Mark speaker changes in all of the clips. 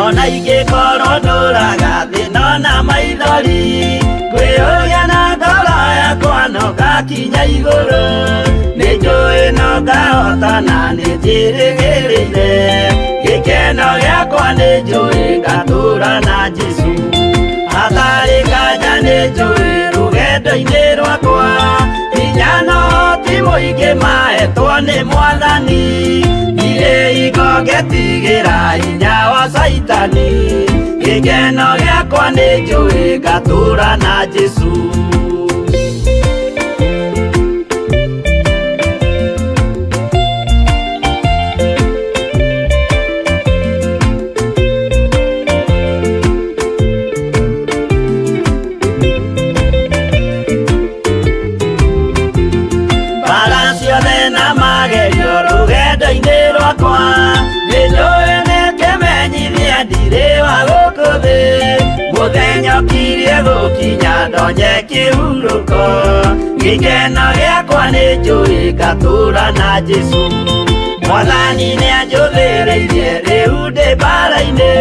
Speaker 1: Ona ingĩkorwo ndũraga thĩna na maithori, ngwĩyũria na ngoro yakwa no ngakinya igũrũ. Nĩ njũĩ no ngahotana, nĩ njĩrĩgĩrĩire gĩkeno gĩakwa, nĩ njũĩ ngatũra na Jesũ. Hatarĩ nganja nĩ njũĩ rũgendo-inĩ rwakwa, hinya no ti mũingĩ mahetwo nĩ Mwathani. Ndirĩ hingo ngetigĩra hinya wa Caitani, gĩkeno gĩakwa nĩ njũĩ ngatũra na Jesũ. Mbara ciothe na magerio rũgendo-inĩ rwakwa, nĩ njũĩ nĩ kĩmenyithia ndirĩ wa gũkũ thĩ. Mũthenya ũkirie gũkinya ndonye kĩhurũko, gĩkeno gĩakwa nĩ njũĩ ngatũra na Jesũ. Mwathani nĩ anjũthĩrĩirie rĩu ndĩ mbara-inĩ,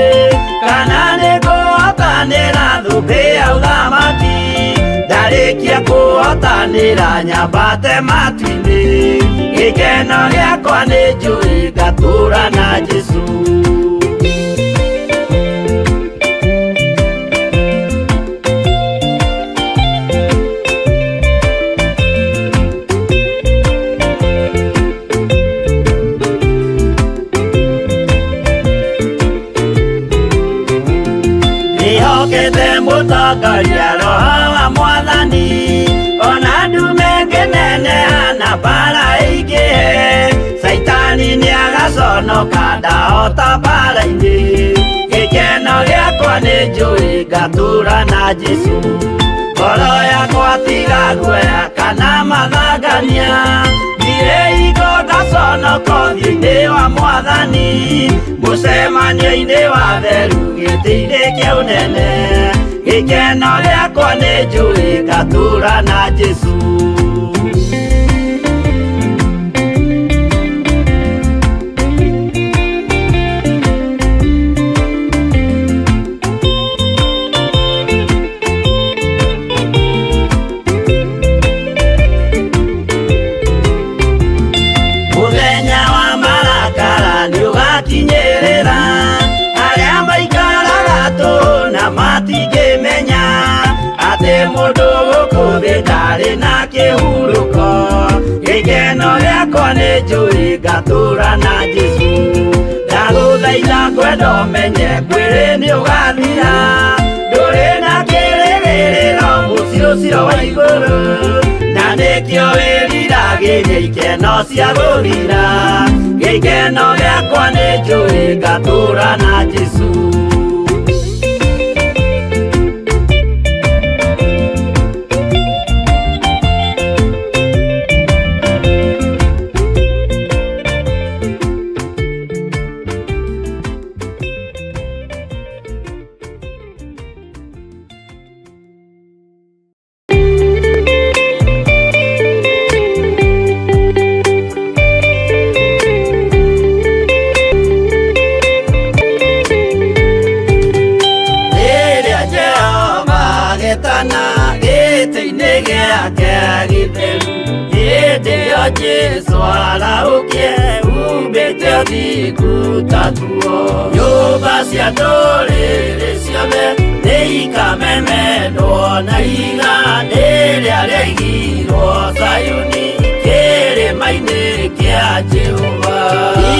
Speaker 1: kana nĩ ngũhotanĩra thũmbĩ ya ũthamaki. Ndarĩkia kũhotanĩra nyambate matu-inĩ, gĩkeno gĩakwa nĩ njũĩ ngatũra na Jesũ. Ndĩhokete mũtongoria Roho wa Mwathani, ona ndume ngĩneneha na mbara ĩingĩhe, Caitani nĩagaconoka ndahota mbara-inĩ. Gĩkeno gĩakwa nĩ njũĩ ngatũra na Jesũ. Ngoro yakwa tiga guoya kana mathangania, ndirĩ hingo ngaconoka ũthiũ-inĩ wa Mwathani. Mũcemanio-inĩ wa theru gĩtĩ-inĩ kĩa ũnene, gĩkeno gĩakwa nĩ njũĩ ngatũra na Jesũ. Mũthenya wa marakara nĩũgakinyĩrĩra, arĩa maikaraga tũhũ na matingĩmenya atĩ mũndũ gũkũ thĩ ndarĩ na kĩhurũko. Gĩkeno gĩakwa nĩ njũĩ ngatũra na Jesũ. Ndagũthaitha ngwenda ũmenye mwĩrĩ nĩũgathira, ndũrĩ na kĩrĩgĩrĩro mũciĩ ũcio wa igũrũ, na nĩkĩo wĩriragĩria ikeno cia gũthira. Gĩkeno gĩakwa nĩ njũĩ ngatũra na Jesũ. Rĩrĩa Jehova agetana gĩtĩ-inĩ gĩake gĩtheru, hĩndĩ ĩyo Jesũ arahũkie umbĩte ũthingu ta nguo. Nyũmba cia ndũrĩrĩ ciothe nĩikamemendwo na ihiga rĩrĩa rĩaigirwo Zayuni kĩrĩma-inĩ kĩa Jehova.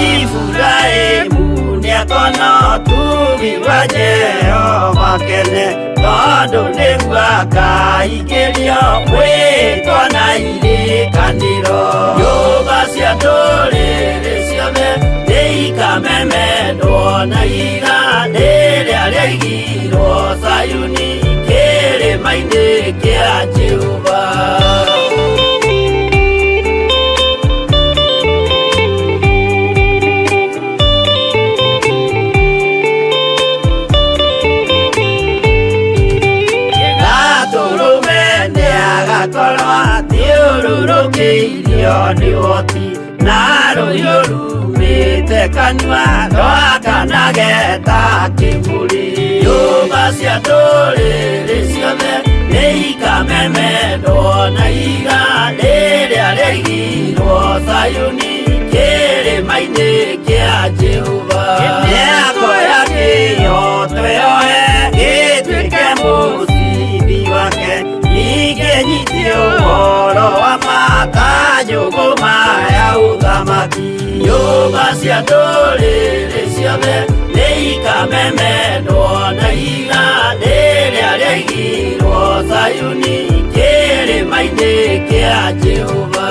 Speaker 1: Iburahĩmu nĩakona ũtugi wa Jehova kene, tondũ nĩguo akaingĩrio mwĩtwa na irĩkanĩro. Nyũmba cia ndũrĩrĩ ciothe nĩikamemendwo na ihiga rĩrĩa rĩaigirwo Zayuni kĩrĩma-inĩ kĩa Jehova. Nĩ ũhoti na rũhiũ rumĩte kanua rwakanage ta kĩmũrĩ. Nyũmba cia ndũrĩrĩ ciothe nĩ ikamemendwo na ihiga rĩrĩa rĩaigirwo Zayuni kĩrĩma-inĩ kĩa Jehova. Mĩako ya kĩhooto yoe gĩtuĩke mũcibi wake, ningĩ nyitie ũhoro wa ma ta njũgũma ya ũthamaki. Nyũmba cia ndũrĩrĩ ciothe nĩ ikamemendwo na ihiga rĩrĩa rĩaigirwo Zayuni kĩrĩma-inĩ kĩa Jehova.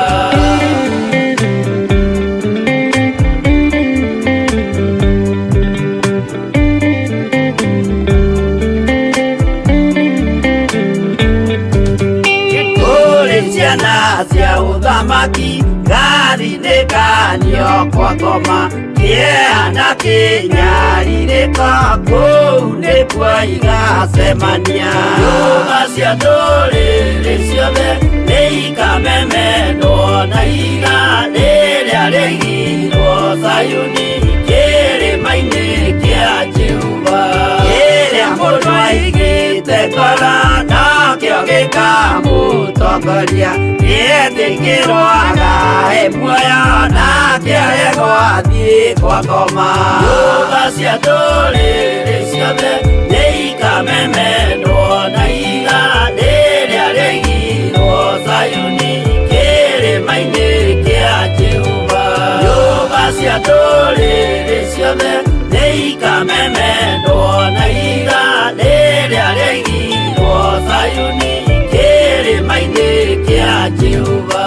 Speaker 1: Kũrĩ ciana cia ũthamaki gathi-inĩ kanio kwa ngoma, kĩeha na kĩnyarirĩko kũu nĩkuo igacemania. Nyũmba cia ndũrĩrĩ ciothe nĩ ikamemendwo na ihiga rĩrĩa rĩaigirwo Zayuni kĩrĩma-inĩ kĩa Jehova. Kĩrĩa mũndũ aigĩte ngoro nokĩo gĩkamũtongoria, gĩetĩkĩrwo agae muoyo nake aregwo athiĩ kwa ngoma. Nyũmba cia ndũrĩrĩ ciothe nĩ ikamemendwo na ihiga rĩrĩa rĩaigirwo Zayuni kĩrĩma-inĩ kĩa Jehova. Nyũmba cia ndũrĩrĩ ciothe nĩ ikamemendwo na ihiga rĩrĩa rĩaigirwo Zayuni kĩrĩma-inĩ kĩa Jehova.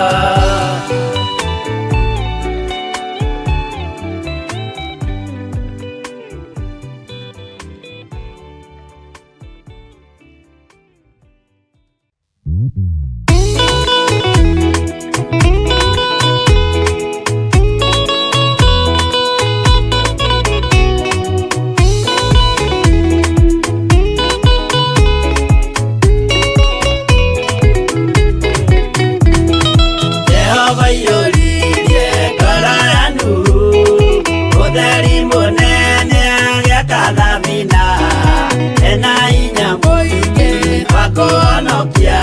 Speaker 1: Jehova iyũririe ngoro ya Nuhu ũtheri mũnene agĩaka thabina, ena hinya mũingĩ wa kũhonokia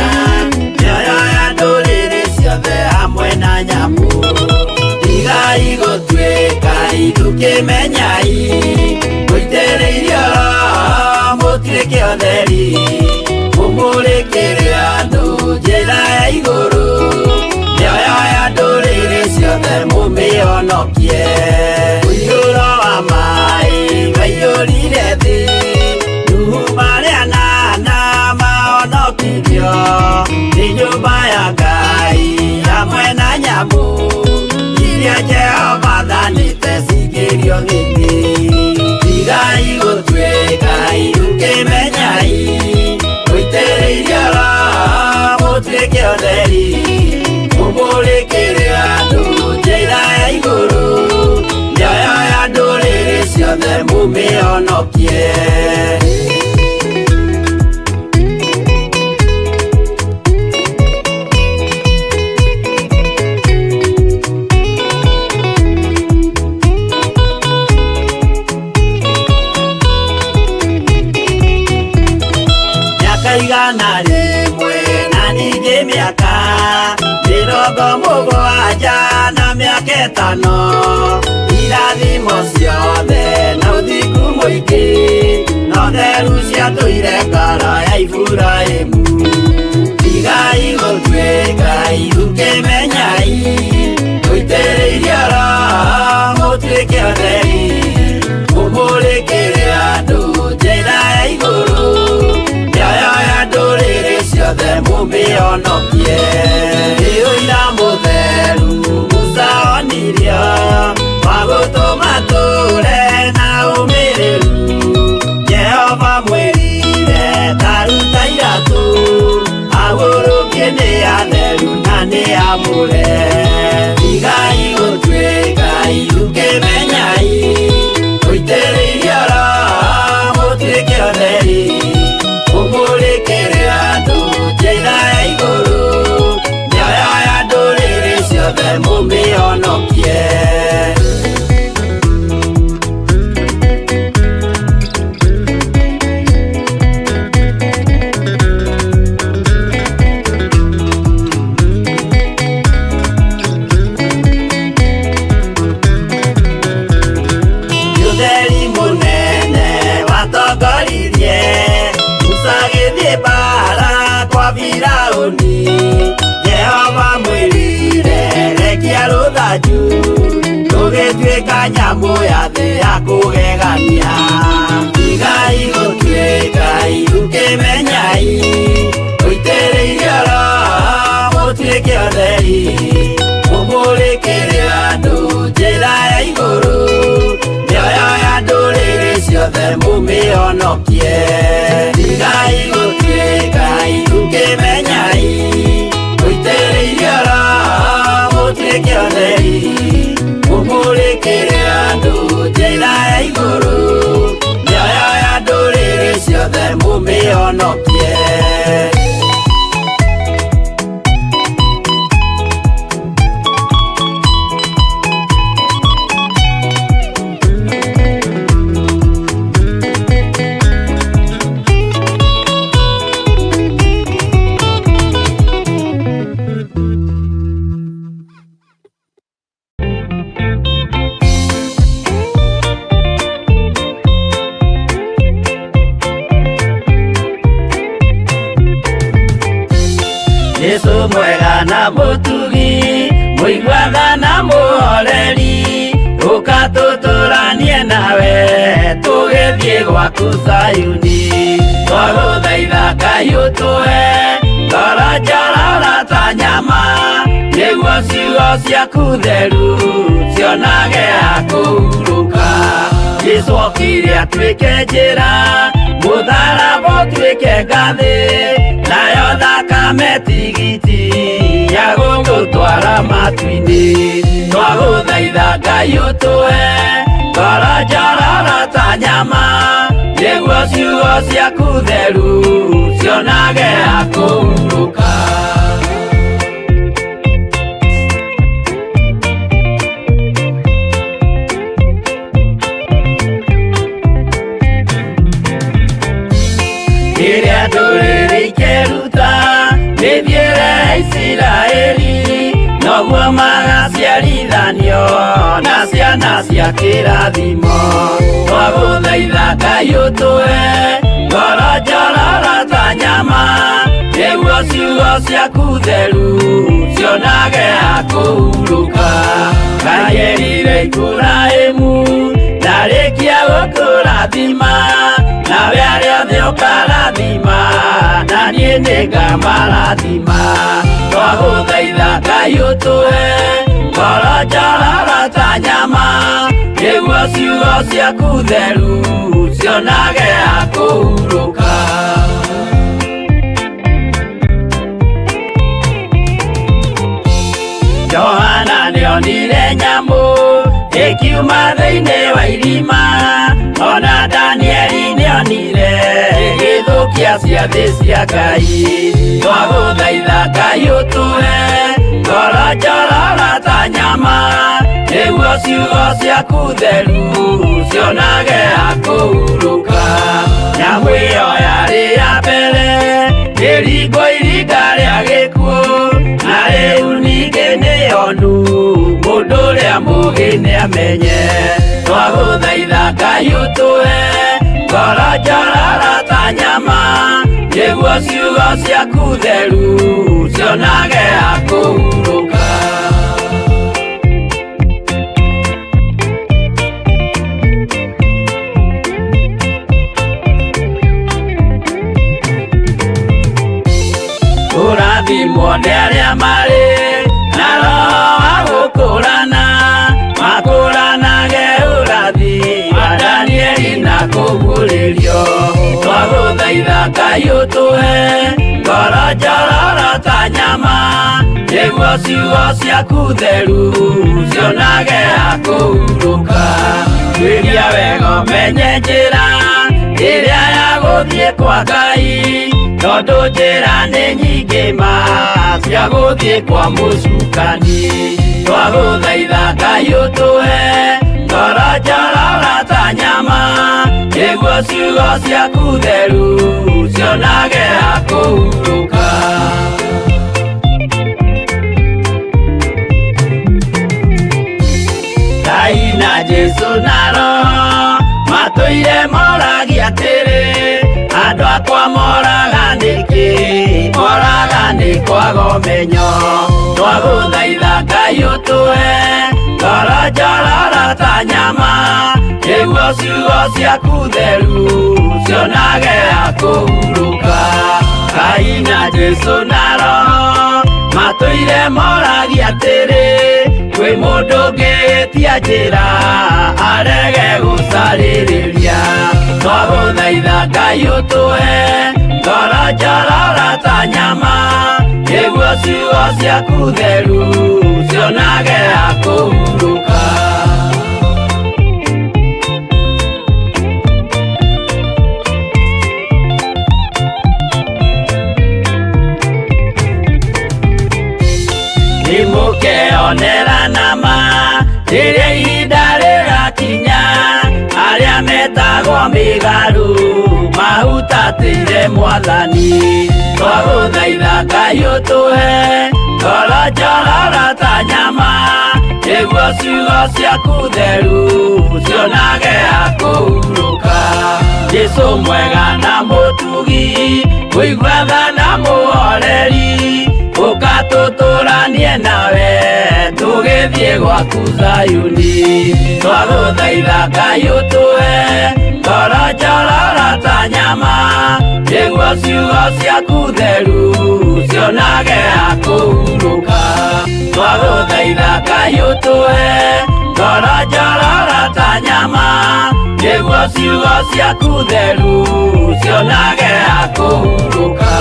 Speaker 1: mĩoyo ya ndũrĩrĩ ciothe hamwe na nyamũ. Tigai gũtuĩka ithukĩmenyai mũitĩrĩirio Roho mũtuĩke ũtheri, mũmũrĩkĩre andũ njĩra ya igũrũ, mĩoyo ya ndũrĩrĩ ciothe mũmĩhonokie. Mũiyũro wa maĩ waiyũrire thĩ, Nuhu marĩ anana mahonokirio nĩ nyũmba ya Ngai hamwe na nyamũ iria Jehova athanĩte cingĩrio thĩ. Tigai gũtuĩka ithukĩmenyai mũitĩrĩirio Roho mũtuĩke ũtheri, mũmũrĩkĩre andũ njĩra ya igũrũ, mĩoyo ya ndũrĩrĩ ciothe mũmĩhonokie. Mĩaka 100 na ningĩ mĩaka 70 na mĩaka 5, irathimo ciothe na ũthingu mũingĩ na ũtheru ciatũire ngoro ya Iburahĩmu. Tigai gũtuĩka ithukĩmenyai mũitĩrĩirio Roho mũtuĩke ũtheri, mũmũrĩkĩre andũ njĩra ya igũrũ, mĩoyo ya ndũrĩrĩ ciothe mũmĩhonokie. Nĩ ũira mũtheru Musa onirio wa gũtũma tũre na ũmĩrĩru. Jehova mwĩrire ta ruta iratũ, agũrũkie nĩ atheru na nĩ amũre. Tigai gũtuĩka ithukĩmenyai mũitĩrĩirio Roho mũtuĩke ũtheri, mũmũrĩkĩre andũ njĩra ya igũrũ, Jehova mwĩrire rekia rũthanju rũgĩtuĩka nyamũ ya thĩ ya kũgegania. Tigai gũtuĩka irukĩmenyai ũitĩrĩirio Roho mũtuĩke atheri mũmũrĩkĩre andũ njĩra ya igũrũ mĩoyo ya ndũrĩrĩ ciothe mũmĩhonokie. Tigai gũtuĩka irukĩmenyai ũitĩrĩirio Roho mũtuĩke atheri mũmũrĩkĩre andũ njĩra ya igũrũ mĩoyo ya ndũrĩrĩ ciothe mũmĩhonokie. Jesu mwega na mũtugi mũiguaga na mũhoreri ũka tũtũranie nawe tũgĩthiĩ gwaku Zayuni. Twagũthaitha Ngai ũtũhe ngoro njororo ta nyama nĩguo ciugo ciaku theru cionage ha kũhurũka. Jesu okire atuĩke njĩra mũtharaba ũtuĩke ngathĩ nayo thakame tigiti ya gũgũtwara matu-inĩ. Twagũthaitha Ngai ũtũhe ngoro njororo ta nyama nĩguo ciugo ciaku theru cionage ha kũhurũka. Rĩrĩa ndũrĩrĩ ikeruta mĩthiĩre ya Isiraeli noguo magaciarithanio na ciana cia kĩrathimo. Twagũthaitha Ngai ũtũhe ngoro njororo ta nyama nĩguo ciugo ciaku theru cionage ha kũhurũka. Ngai erire Iburahĩmu ndarĩkia gũkũrathima nawe arĩa othe ũkarathima na niĩ nĩngamarathima. Twagũthaitha Ngai ũtũhe ngoro njororo ta nyama nĩguo ciugo ciaku theru cionage ha kũhurũka. Johana nĩonire nyamũ ĩkiuma thĩinĩ wa irima ona Danieli nĩonire ĩgĩthũkia ciathĩ cia Ngai. Twagũthaitha Ngai ũtũhe ngoro njororo ta nyama nĩguo ciugo ciaku theru cionage ha kũhurũka. Nyamũ ĩyo yarĩ ya mbere ĩringwo iringa rĩa gĩkuũ na rĩu ningĩ nĩyonu mũndũ ũrĩa mũũgĩ nĩamenye. Twagũthaitha Ngai ũtũhe ngoro njororo ta nyama nĩguo ciugo ciaku theru cionage ha kũhurũka. Kũrathimwo nĩ arĩa marĩ na roho wa gũkũrana makũranage ũrathi wa Danieli na kũguũrĩrio. Twagũthaitha Ngai ũtũhe ngoro njororo ta nyama nĩguo ciugo ciaku theru cionage ha kũhurũka. Tuĩria wega ũmenye njĩra ĩrĩa ya gũthiĩ kwa Ngai tondũ njĩra nĩ nyingĩ ma cia gũthiĩ kwa mũcukani. Twagũthaitha Ngai ũtũhe ngoro njororo ta nyama nĩguo ciugo ciaku theru cionage ha kũhurũka. Ngai na Jesu na Roho matũire moragia atĩrĩ Andũ akwa moraga nĩkĩ? Moraga nĩ kwaga ũmenyo. Twagũthaitha Ngai ũtũhe ngoro njororo ta nyama, nĩguo ciugo ciaku theru cionage ha kũhurũka. Ngai na Jesũ na Roho matũire moragia atĩrĩ, kwĩ mũndũ ũngĩtia njĩra arege gũcarĩrĩria. Twagũthaitha Ngai ũtũhe ngoro njororo ta nyama, nĩguo ciugo ciaku theru cionage ha kũhurũka. Nĩmũkeonera nama rĩrĩa ihinda rĩgakinya, arĩa metagwo mĩgarũ mahutatĩire Mwathani. Twagũthaitha Ngai ũtũhe ngoro njororo ta nyama, nĩguo ciugo ciaku theru cionage ha kũhurũka. Jesũ mwega na mũtugi, mũigua tha na mũhoreri, ũka tũtũranie nawe tũgĩthiĩ gwaku Zayuni. Twagũthaitha Ngai ũtũhe ngoro njororo ta nyama, nĩguo ciugo ciaku theru cionage ha kũhurũka. Twagũthaitha Ngai ũtũhe ngoro njororo ta nyama, nĩguo ciugo ciaku theru cionage ha kũhurũka.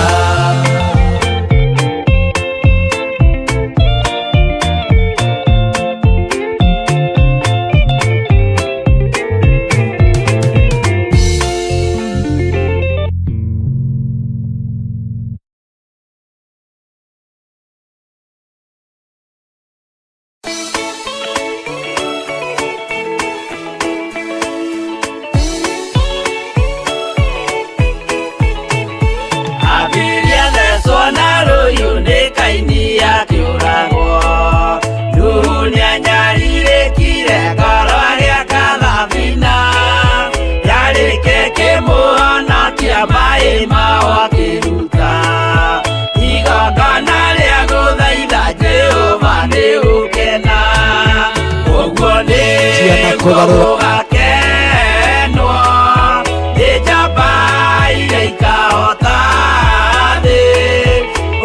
Speaker 1: Abiria thecwo na rũhiũ nĩ Kaini akĩũragwo. Nuhu nĩanyarirĩkire ngoro agĩaka thabina, yarĩke kĩmũhonokia maĩ mao akĩruta. Igongona rĩa gũthaitha Jehova nĩ gũkena, ũguo
Speaker 2: Ciana
Speaker 1: nĩguo
Speaker 2: kũgarũra.
Speaker 1: gũgakenwo nĩ njamba iria ikahota thĩ.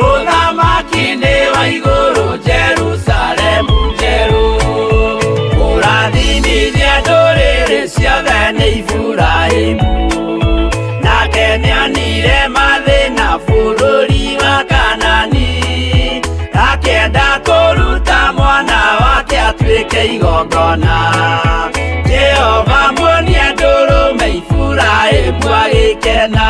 Speaker 1: Ũthamaki nĩ wa igũrũ, Jerusalemu njerũ, kũrathimithia ndũrĩrĩ ciothe nĩ Iburahĩmu. Nake nĩonire mathĩna bũrũri wa Kanani, akĩenda kũruta mwana wake atuĩke igongona. Jehova muonia ndũrũme, Iburahĩmu agĩkena.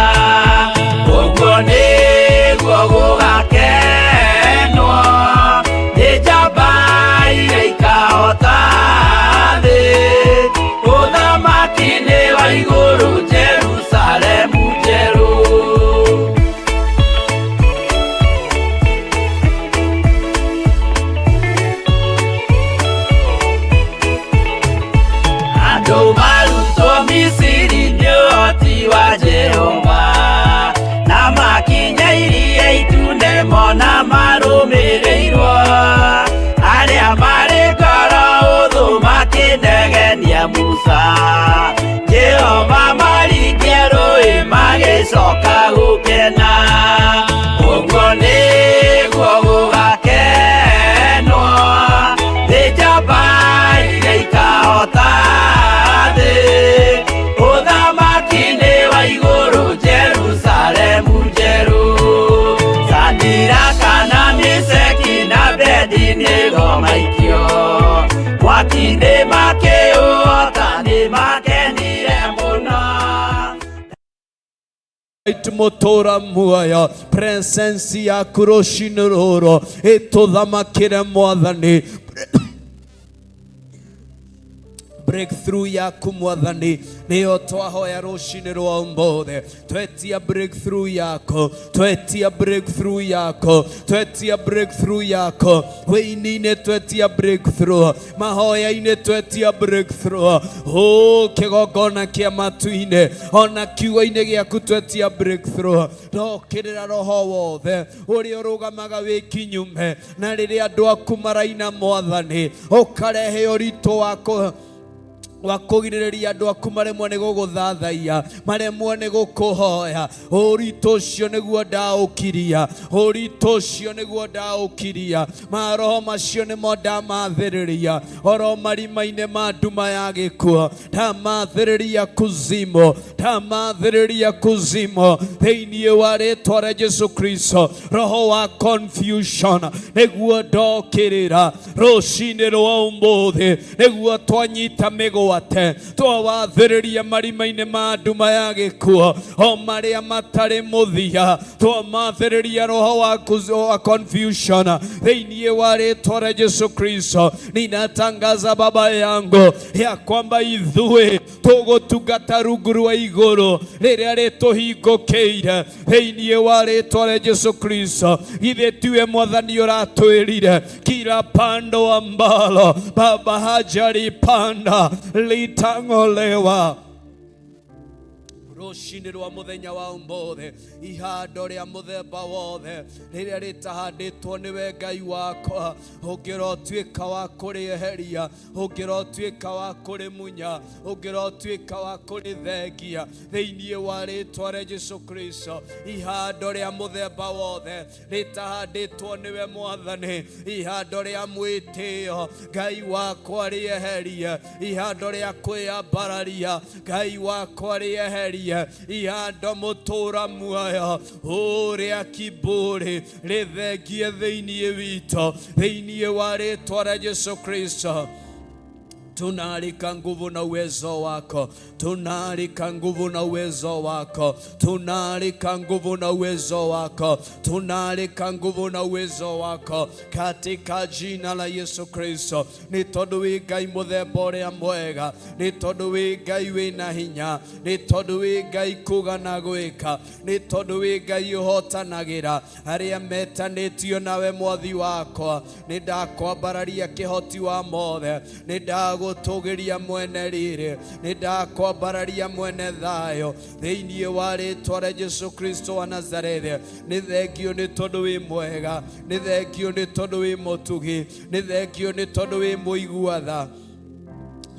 Speaker 1: Ũguo nĩguo gũgakenwo nĩ njamba iria ikahota thĩ. Ũthamaki nĩ wa igũrũ, Jerusalemu njerũ. Andũ marutwo Misiri nĩ ũhoti wa Jehova, na makinya iria itune mona marũmĩrĩirwo. Arĩa marĩ ngoro ũthũ makĩnegenia Musa, Jehova maringie rũĩ magĩcoka gũkena. Ũguo nĩguo gũgakenwo nĩ njamba iria ikahota thĩ. Ũthamaki nĩ wa igũrũ, Jerusalemu njerũ. Sadiraka na Meshaki na Abednego maikio mwaki-inĩ makĩũhota, nĩ makenire mũno.
Speaker 2: Mũtũra muoyo, presence yaku rũcinĩ rũrũ ĩtũthamakĩre Mwathani. Breakthrough yaku Mwathani nĩyo twahoya rũcinĩ rwa ũmũthĩ. Twetia breakthrough yako, twetia breakthrough yako, twetia breakthrough yako. Wĩini-inĩ twetia breakthrough, mahoya-inĩ twetia breakthrough. Oh, kĩgongona kĩa matu-inĩ ona kiugo-inĩ gĩaku twetia breakthrough. Ndokĩrĩra roho wothe ũrĩa ũrũgamaga wĩ kinyume na rĩrĩa andũ aku maraina Mwathani, ũkarehe ũritũ wako wa kũgirĩrĩria andũ aku maremwo nĩ gũgũthathaiya, maremwo nĩ gũkũhoya. Ũritũ ũcio nĩguo ndaũkiria, ũritũ ũcio nĩguo ndaũkiria. Maroho macio nĩmo ndamathĩrĩria oro marima-inĩ ma nduma ya gĩkuũ, ndamathĩrĩria kuzimu, ndamathĩrĩria kuzimu thĩinĩ wa rĩtwa rĩa Jesu Kristo. Roho wa confusion nĩguo ndokĩrĩra rũcinĩ rwa ũmũthĩ, nĩguo twanyita mĩgwate twawathĩrĩria marima-inĩ ma nduma ya gĩkuũ o marĩa matarĩ mũthia, twamathĩrĩria roho wa confusion thĩinĩ wa rĩtwa rĩa Jesu Kristo. Ninatangaza Baba yangu ya kwamba ithuĩ tũgũtungata rungu rwa igũrũ rĩrĩa rĩtũhingũkĩire thĩinĩ wa rĩtwa rĩa Jesu Kristo. Githĩ tiwe Mwathani ũratwĩrire kila pando ambalo Baba hajalipanda litang'olewa. Rũcinĩ rwa mũthenya wa ũmũthĩ, ihando rĩa mũthemba wothe rĩrĩa rĩtahandĩtwo nĩwe Ngai wakwa, ũngĩrotuĩka wa kũrĩeheria, ũngĩrotuĩka wa kũrĩmunya, ũngĩrotuĩka wa kũrĩthengia thĩinĩ wa rĩtwa rĩa Jesu Kristo. Ihando rĩa mũthemba wothe rĩtahandĩtwo nĩwe Mwathani, ihando rĩa mwĩtĩo Ngai wakwa rĩeherie, ihando rĩa kwĩyambararia Ngai wakwa rĩeherie, ihando mũtũra muoyo ũrĩa kiburi rĩthengie thĩinĩ witũ thĩinĩ wa rĩtwa rĩa Jesu Kristo. Tunaalika nguvu na uwezo wako, tunaalika nguvu na uwezo wako, tunaalika nguvu na uwezo wako, tunaalika nguvu na uwezo wako katika jina la Yesu Kristo. Nĩ tondũ wĩ Ngai mũthemba ũrĩa mwega, nĩ tondũ wĩ Ngai wĩna hinya, nĩ tondũ wĩ Ngai kuga na gwĩka, nĩ tondũ wĩ Ngai ũhotanagĩra arĩa metanĩtio nawe Mwathi wakwa. Nĩ ndakwambararia kĩhoti wa mothe, nĩ ndagũtũgĩria mwene riri, nĩ ndakwambararia mwene thayũ thĩinĩ wa rĩtwa rĩa Jesu Kristo wa Nazarethi. Nĩ thengio nĩ tondũ wĩ mwega, nĩ thengio nĩ tondũ wĩ mũtugi, nĩ thengio nĩ tondũ wĩ mũigua tha,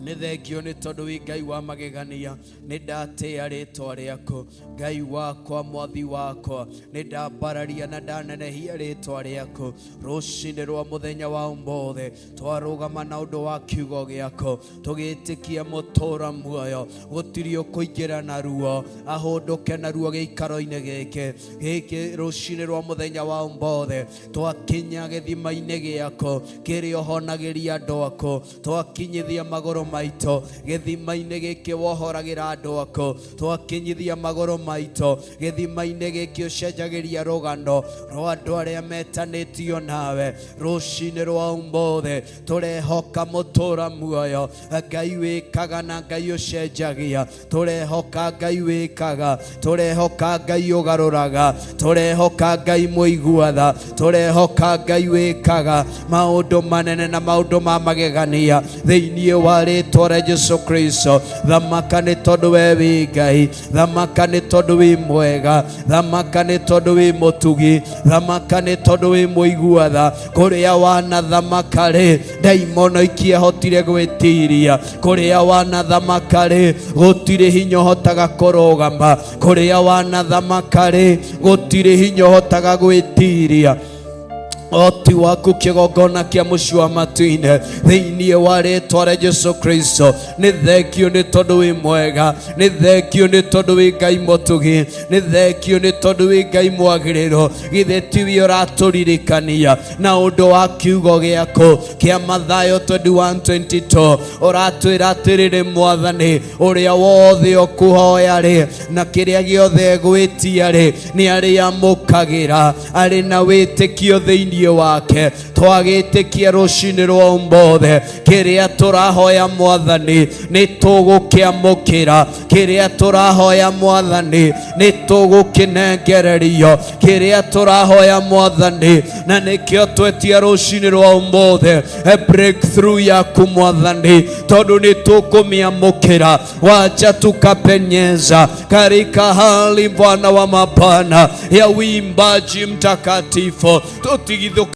Speaker 2: nĩ thengio nĩ tondũ wĩ Ngai wa magegania. Nĩ ndatĩa rĩtwa rĩaku Ngai wakwa, Mwathi wakwa, nĩ ndambararia na ndanenehia rĩtwa rĩaku. Rũcinĩ rwa mũthenya wa ũmũthĩ twarũgama na ũndũ wa kiugo gĩaku, tũgĩtĩkia mũtũra muoyo gũtirĩ ũkũingĩra naruo ahũndũke naruo gĩikaro-inĩ gĩkĩ gĩkĩ. Rũcinĩ rwa mũthenya wa ũmũthĩ twakinya gĩthima-inĩ gĩaku kĩrĩa ũhonagĩria andũ aku, twakinyithia magũrũ maitũ gĩthima-inĩ gĩkĩ wohoragĩra andũ aku, twakinyithia magũrũ maitũ gĩthima-inĩ gĩkĩ ũcenjagĩria rũgano rwa andũ arĩa metanĩtio nawe. Rũcinĩ rwa ũmũthĩ tũrehoka mũtũra muoyo Ngai wĩkaga na Ngai ũcenjagia, tũrehoka Ngai wĩkaga, tũrehoka Ngai ũgarũraga, tũrehoka Ngai mũigua tha, tũrehoka Ngai wĩkaga maũndũ manene na maũndũ ma magegania thĩinĩ wa rĩtwa rĩa Jesu Kristo. Thamaka nĩ tondũ we wĩ Ngai, thamaka nĩ tondũ wĩ mwega, thamaka nĩ tondũ wĩ mũtugi, thamaka nĩ tondũ wĩ mũigua tha. Kũrĩa wanathamaka rĩ, ndaimono ikiahotire gwĩtiria. Kũrĩa wanathamaka rĩ, gũtirĩ hinya ũhotaga kũrũgama. Kũrĩa wanathamaka rĩ, gũtirĩ hinya ũhotaga gwĩtiria. Oti waku kĩgongona kĩa mũciĩ wa matu-inĩ thĩinĩ wa rĩtwa rĩa Jesu Kristo. Nĩ thengio nĩ tondũ wĩ mwega, nĩ thengio nĩ tondũ wĩ Ngai mũtugi, nĩ thengio nĩ tondũ wĩ Ngai mwagĩrĩru. Githĩ tiwe ũratũririkania na ũndũ wa kiugo gĩaku kĩa Mathayo 21:22, ũratwĩra atĩrĩrĩ Mwathani, ũrĩa wothe ũkũhoya rĩ na kĩrĩa gĩothe egwĩtia rĩ nĩ arĩamũkagĩra arĩ na wĩtĩkio thĩinĩ Thĩinĩ wake twagĩtĩkia rũcinĩ rwa ũmũthĩ, kĩrĩa tũrahoya Mwathani nĩ tũgũkĩamũkĩra, kĩrĩa tũrahoya Mwathani nĩ tũgũkĩnengererio, kĩrĩa tũrahoya Mwathani, na nĩkĩo twetia rũcinĩ rwa ũmũthĩ breakthrough yaku Mwathani, tondũ nĩ tũkũmĩamũkĩra. Wacha tukapenyeza katika hali, Bwana wa mabwana, ya uimbaji mtakatifu, tutigithũka.